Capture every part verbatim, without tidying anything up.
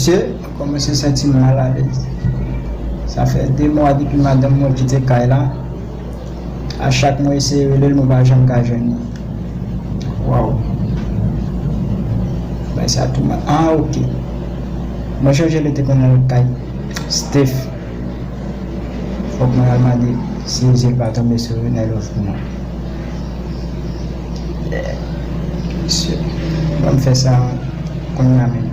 Mesye, mwen kòmanse santi m malalèz. Sa fè de mwa depi madanm mwen kite kay la. A chak mwen eseye rele l, mwen pa janm ka jwenn li. Waw. Bagay sa tou mal. Ah, ok. Mwen chonje li te konn nan lòt kay. Steph. Fòk mwen al mande si zyel pa tonbe sou Renel Hoffman. Yeah. Mesye, ban m fè sa kounye a menm.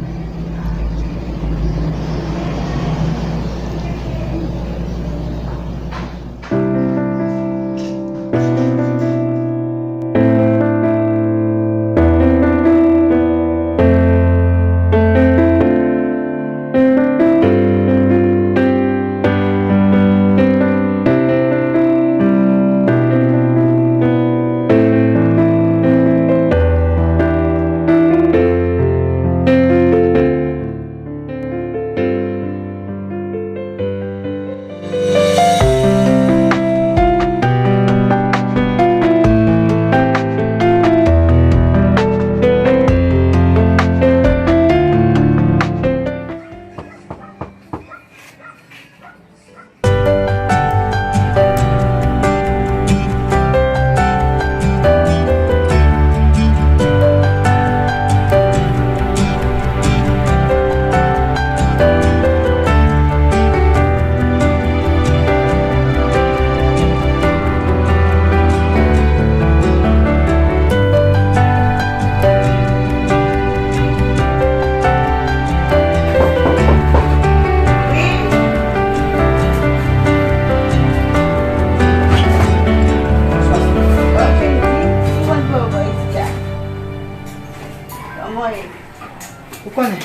Ou konnen,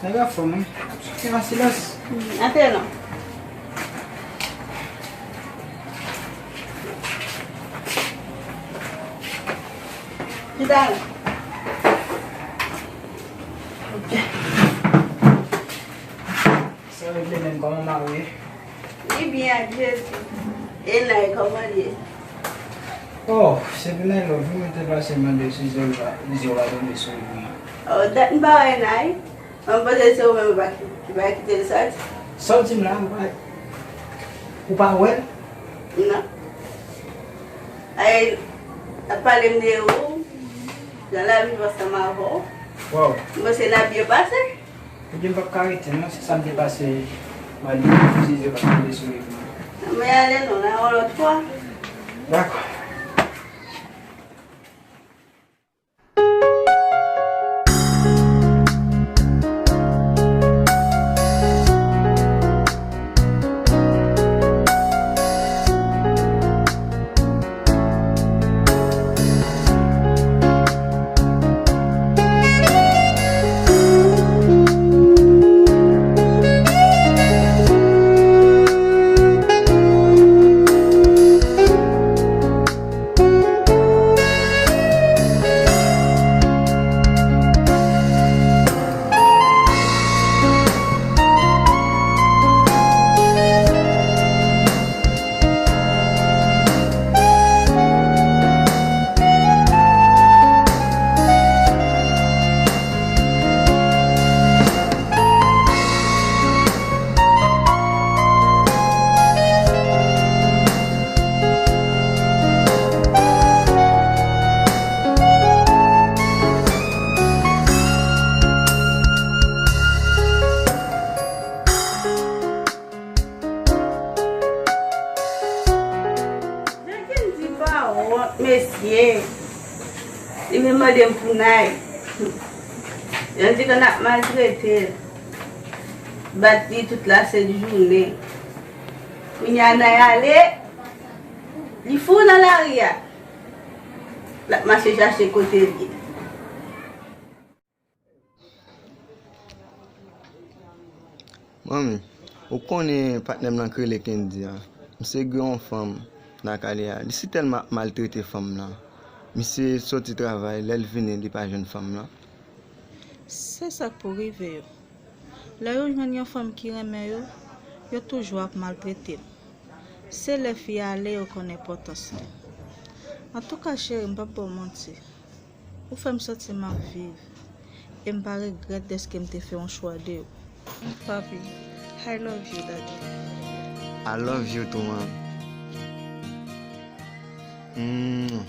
nèg anfòm, wi. Ap soti an silans. Antre non. Chita la. Sa regle menm, kòman mari w ye? Li byen ak Jezi. E Nay, kòman l ye? Oh, se Nay love, wi, mwen te pase mande si zyel pa, zyel pa tonbe sou li. Oh, dat m pa wè Nay. Mwen panse se ou menm ki pa, ki pa kite l sòti. Sa w di m la, ou pa, ou pa wè l? Non. Ay, ap pale m de ou, jan l ap viv ansanm avè w. Waw. Mwen panse n ap byen pase. Ebyen, m p ap ka rete, non, se sa m te pase, m al di si zyel pa tonbe sou li. Mwen ale non, nan yon lòt fwa. Dakò. Jacqueline di pa wont, mesye. Li vin mande m pou Nay. Jan di ke n ap maltrete l. Bat li tout la sent jounen. Kounye a Nay ale, li fou nan lari a. L ap mache chache kote l ye. Manmi, ou konnen patnè m lan k rele Kendy a. Misye gen yon fanm nan kay li a. Li si tèlman ap maltrete fanm lan. Misye soti travay, lè l vini, li pa jwenn fanm lan. Se sa k pou rive yo. Lè yo jwenn yon fanm ki renmen yo, yo toujou ap maltrete l. Se lè fi a ale yo konn enpòtans li. Antouka, cheri, m p ap ba w manti. Ou fè m santi m ap viv. E m pa regrèt dèske m te fè yon chwa de ou. Papi, I love you, daddy. I love you too, man. Mm.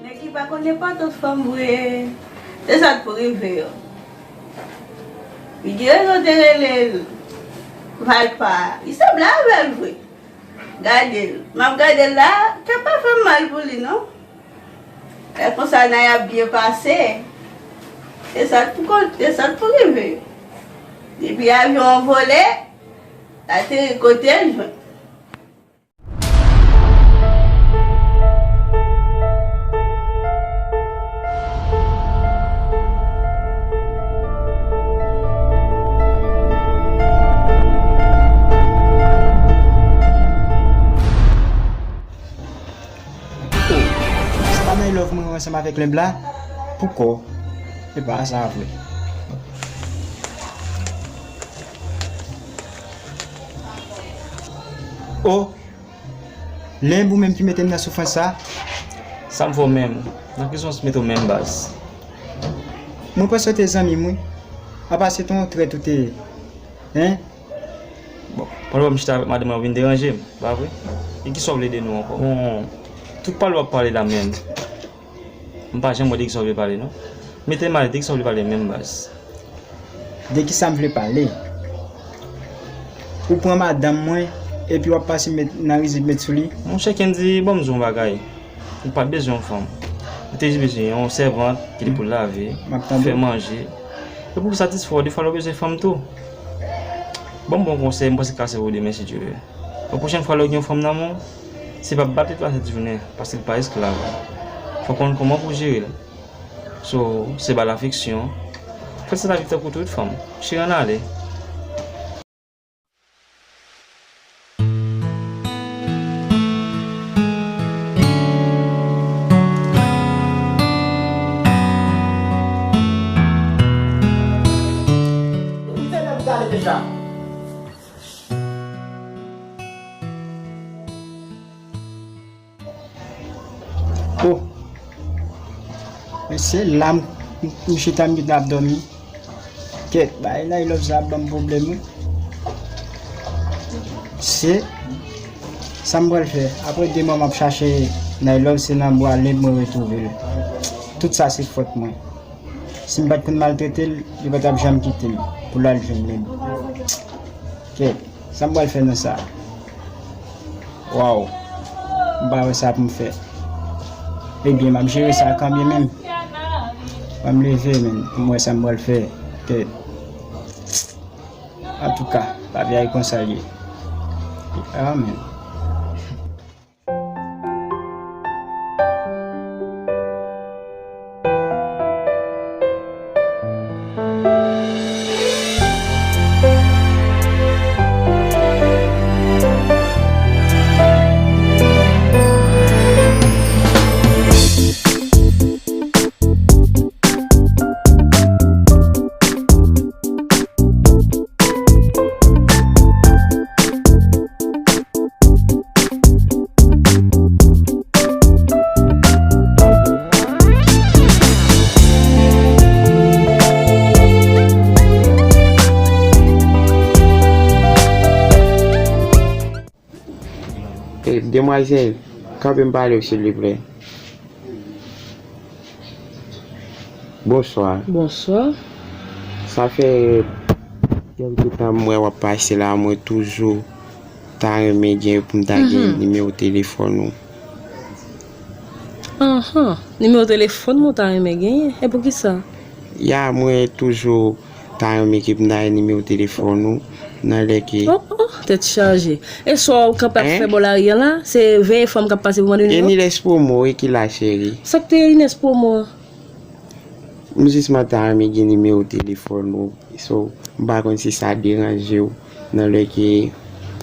Nèg ki pa konn enpòtans fanm vre, se sa k pou rive yo. Li gen rezon te rele l Valpa. Li sanble avè l vre. Gade l. M ap gade l la, kè pa fè m mal pou li, non. E konsa Nay ap byen pase. E sa k pou kont, e sa k pou rive. Depi avyon an vole, l ateri kote l jwenn. Oh, se pa Nailove mwen ansanm avèk Lenb la? Poukò? E pa sa vre. Oh, Lenb, ou menm ki mete m nan soufrans sa? Sa m fè w menm? Nan ki sans mete w menm, baz? Mwen panse w te zanmi m, wi. Apa se t on trèt ou te ye? Hein? Bon, pandan w ap chita avèk madanm lan, w vin deranje m, pa vre? E kisa w vle de nou ankò? Bon, tout pale w ap pale la menm. M pa janm wè de kisa w vle pale, non. Mete m alèz, de kisa w vle pale menm, baz? De kisa m vle pale? Ou pran madanm mwen, epi w ap pase met, nan rizib met sou li? Monchè Kendy, ban m di w yon bagay. Ou pa t bezwen yon fanm. Ou te jis bezwen yon sèvant ki te pou lave, fè manje. E pou w satisfè w, defwa lè w bezwen fanm tou. Ban m bon konsèy, m panse k ka sèvi w demen si Dye vle. Yon pwochèn fwa lè w gen yon fanm nan men w, se pa bat li tout latèt jounen, paske l pa esklav. Fò w konn kòman pou w jere l. So, se ba l afeksyon. Fè l santi l tankou tout fanm. Cheri, ann ale. Kite lè m gade deja. Oh. Men se la m, m, m chita m gentan ap dòmi. Kèt, bay Nailove sa ap ban m pwoblèm, wi. Se sa m pral fè. Apre de mwa m ap chache Nailove, se nan bwa Lenb mwen retwouve l. Tout sa se fòt mwen. Si m pa t konn maltrete l, li pa t ap janm kite m pou l al jwenn Lenb. Kèt, sa m pral fè nan sa? Waw, m pa wè sa pou m fè. Ebyen, m ap jere sa kanmenm. Ban m leve, men, pou m wè sa m pral fè. Kèt. Antouka, lavi a e konsa l ye. Amen. Eh, demwazèl, kanpe m pale w, silvouplè. Bonswa. Bonswa. Sa fè kèlke tan m wè w ap pase la, mwen toujou ta renmen gen pou m ta gen nimewo telefòn ou. Anhan, nimewo telefòn mwen w ta renmen genyen? E poukisa? Ya, mwen toujou ta renmen ke pou m ta gen nimewo telefòn ou nan lè ke... Oh, oh, tèt chaje. E sa w kanpe ap fè bò lari a la? Se veye fanm k ap pase pou mande nimewo? Enilès Promo, wi, ki la, cheri. Sa k te Enilès Promo a? M jisman ta renmen gen nimewo telefòn ou. So, m pa konn si sa deranje w nan lè ke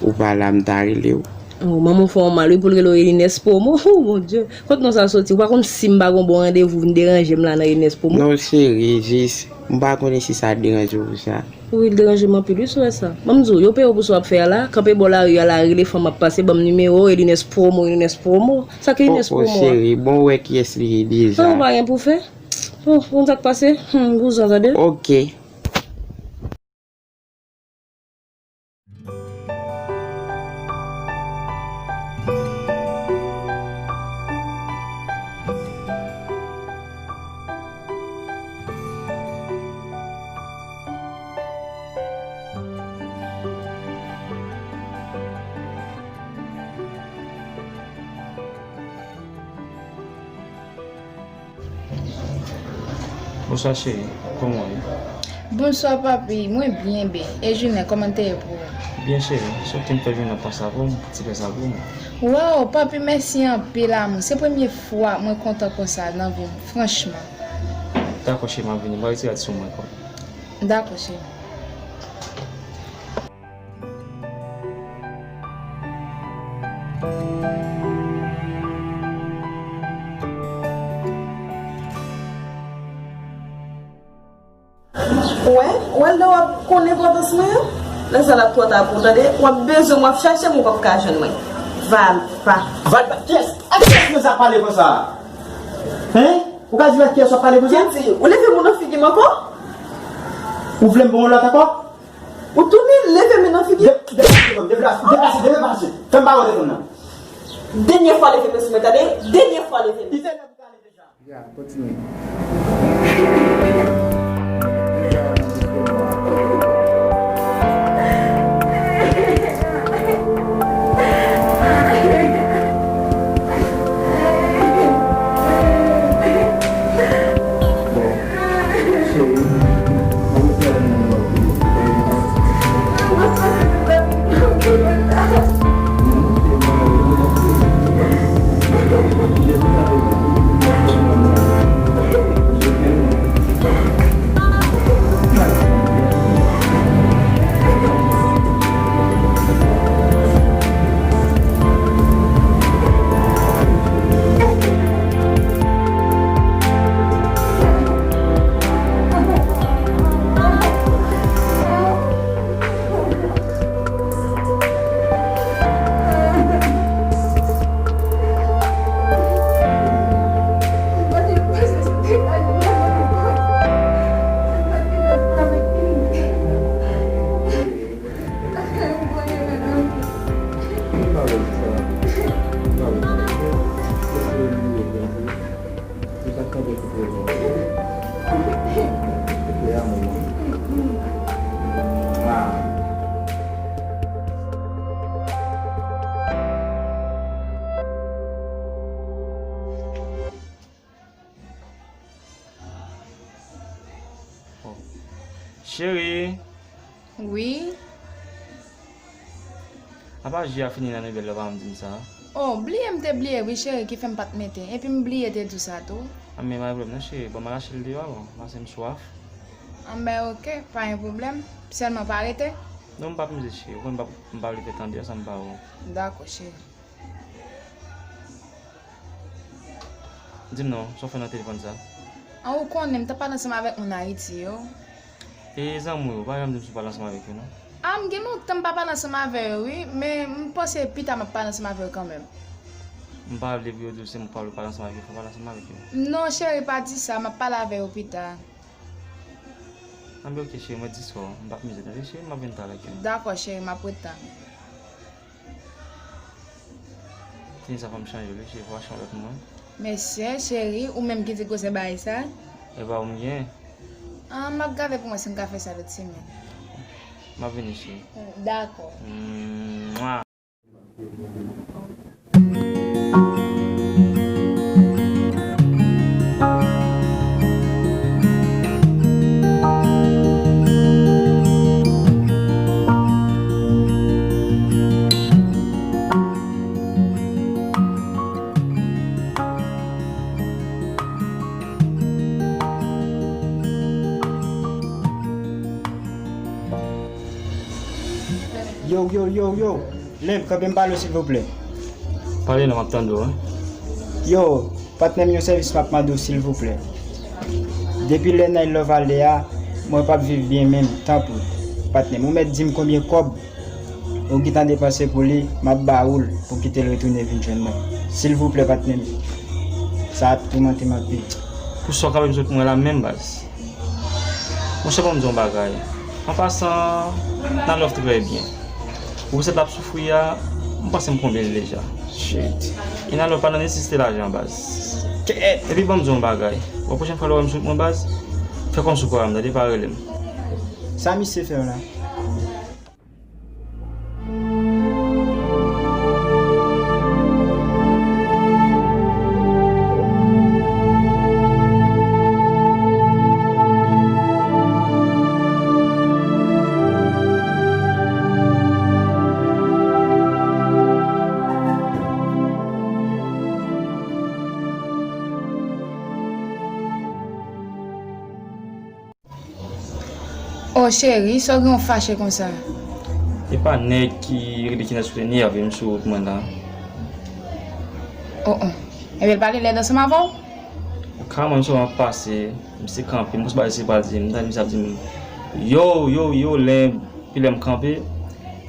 ou pa la, m ta rele w. Oh, manman w fè w mal, wi, pou l rele w Enilès Promo. Oh, Bondye. Kot non sa soti? Ou pa konn si m pa gon bon randevou vin deranje m la nan Enilès Promo? Non, cheri, jis, m pa konnen si sa deranje w pou sa. Wi, l deranje m anpil, wi, si w wè sa. Ban m di w, yo peye w pou sa w ap fè a la, kanpe bò lari a la, rele fanm ap pase, ban m nimewo, Elinès Promo, Elinès Promo. Sa ki Elinès Promo a? Oh, oh, cheri, bon, w wè kiyès li ye deja. Sa ou pa gen pou fè? Oh, konn sa k pase? Hmm, vouzan, tande? Ok. Bonswa cheri, kòman w ye? Bonswa papi, mwen byen ben. E jounen, kòman l te ye pou ou? Byen cheri, soti m fè jounen an konsa pou m, ti fè sa pou mwen. Waw, papi, mèsi anpil amou. Se premye fwa mwen kontan konsa nan vi m, franchman. Dakò cheri, m ap vini. M pral retire ti sou mwen ankò. Dakò cheri. Ou wè, ou wè lè w ap konn enpòtans mwen an, lè sa l ap twò ta pou w tande, w ap bezwen m, w ap chache m, ou p ap ka jwenn mwen. Valpa. Valpa? Kiyès? Ak kiyès mwen sa pale konsa? Hein? Ou ka di m ak kiyès w ap pale konsa? Kidi, ou leve moun nan figi m ankò? Ou vle m ba w lòt ankò? Ou tounen leve men nan figi m? De-, deplase, deplase, deplase, deplase. Fè m pa wè telefòn nan. Dènye fwa leve men sou mwen, tande? Dènye fwa leve men. Ki se lè pou kale deja? Ya, kontinye. Cheri. Wi. Apa ji a fini nan nouvèl la, ou pa janm di m sa? Oh, bliye m te bliye wi cheri ki fè m pa t mete. Epi m bliye te di w sa tou. Anben pa gen pwoblèm non cheri, ban m al achte l deyò avan, paske m swaf. Anben ok, pa gen pwoblèm. Sèlman pa rete. Non, m p ap mize cheri, ou konnen m p ap, m pa vle fè tande a sa m pa wè w. Dakò cheri. Di m non, sa w fè nan telefòn sa? An, ou konnen m t ap pale ansanm avèk moun Ayiti yo. E zanmi w yo, ou pa janm di m si w pale ansanm avèk yo non. A, m gen lontan m pa pale ansanm avè yo wi, men m panse pita m ap pale ansanm avè yo kanmenm. M pa vle pou yo di w se mwen k pa vle w pale ansanm avèk yo, fò w pale ansanm avèk yo. Non cheri, pa di sa, m ap pale avè yo pita. Anben ok cheri, mwen di sa w, m p ap mize tande cheri, m ap vin talè ak yo. Dakò cheri, m ap ret tann ou. Fini sa fò m chanje wi cheri, fò w achte yon lòt moun. Mesye, cheri, ou menm ki di gwosè bagay sa? E pa ou m gen. An, m ap gade pou mwen si m ka fè sa lòt semèn. M ap vini cheri. Dakò. Mwa. Yo, yo, yo, yo. Lem, kanpe m pale w silvouplè. Pale non, m ap tande w wi. Yo, patnè m, yon sèvis m ap mande w silvouplè. Depi lè Night Love ale a, mwen p ap viv byen menm, tanpri. Patnè m, ou mèt di m konbyen kòb ou gentan depanse pou li, m ap ba ou l pou kite l retounen vin jwenn mwen. Silvouplè, patnè m. Sa ap toumante m anpil. Pou sa w kanpe m sot mwen la menm, baz. Monchè, ban m di w yon bagay. An pasan, n a love trè byen. Pou sa l ap soufri a, m panse m konbyen l deja. Shit. E n a love pa nan nesesite lajan, baz. Kèt. Epi ban m di w yon bagay. Bon, pwochèn fwa lè w wè m sou wout mwen, baz, fè kòmsi w pa wè m, tande, pa rele m. Sa misye fè w la? Oh, cheri, sa w gen w fache konsa? E pa nèg ki rele Kina Soutenir avè m sou wout mwen la. Oh, oh. Ebyen, l pa gen lèd ansanm avè w? Kaman, m sèlman ap pase, misye kanpe, m panse bagay se pral di m, m tande misye ap di m, yo, yo, yo, lè, pi lè m kanpe,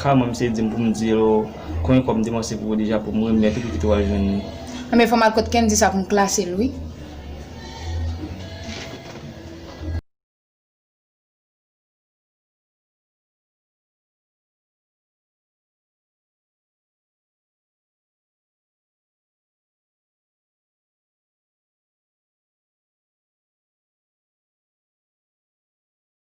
kaman misye di m pou m di l, konbyen kòb m depanse pou ou deja pou m remèt ou pou kite w al jwenn li. Anben, fò m al kot Kendy sa pou m klase l, wi.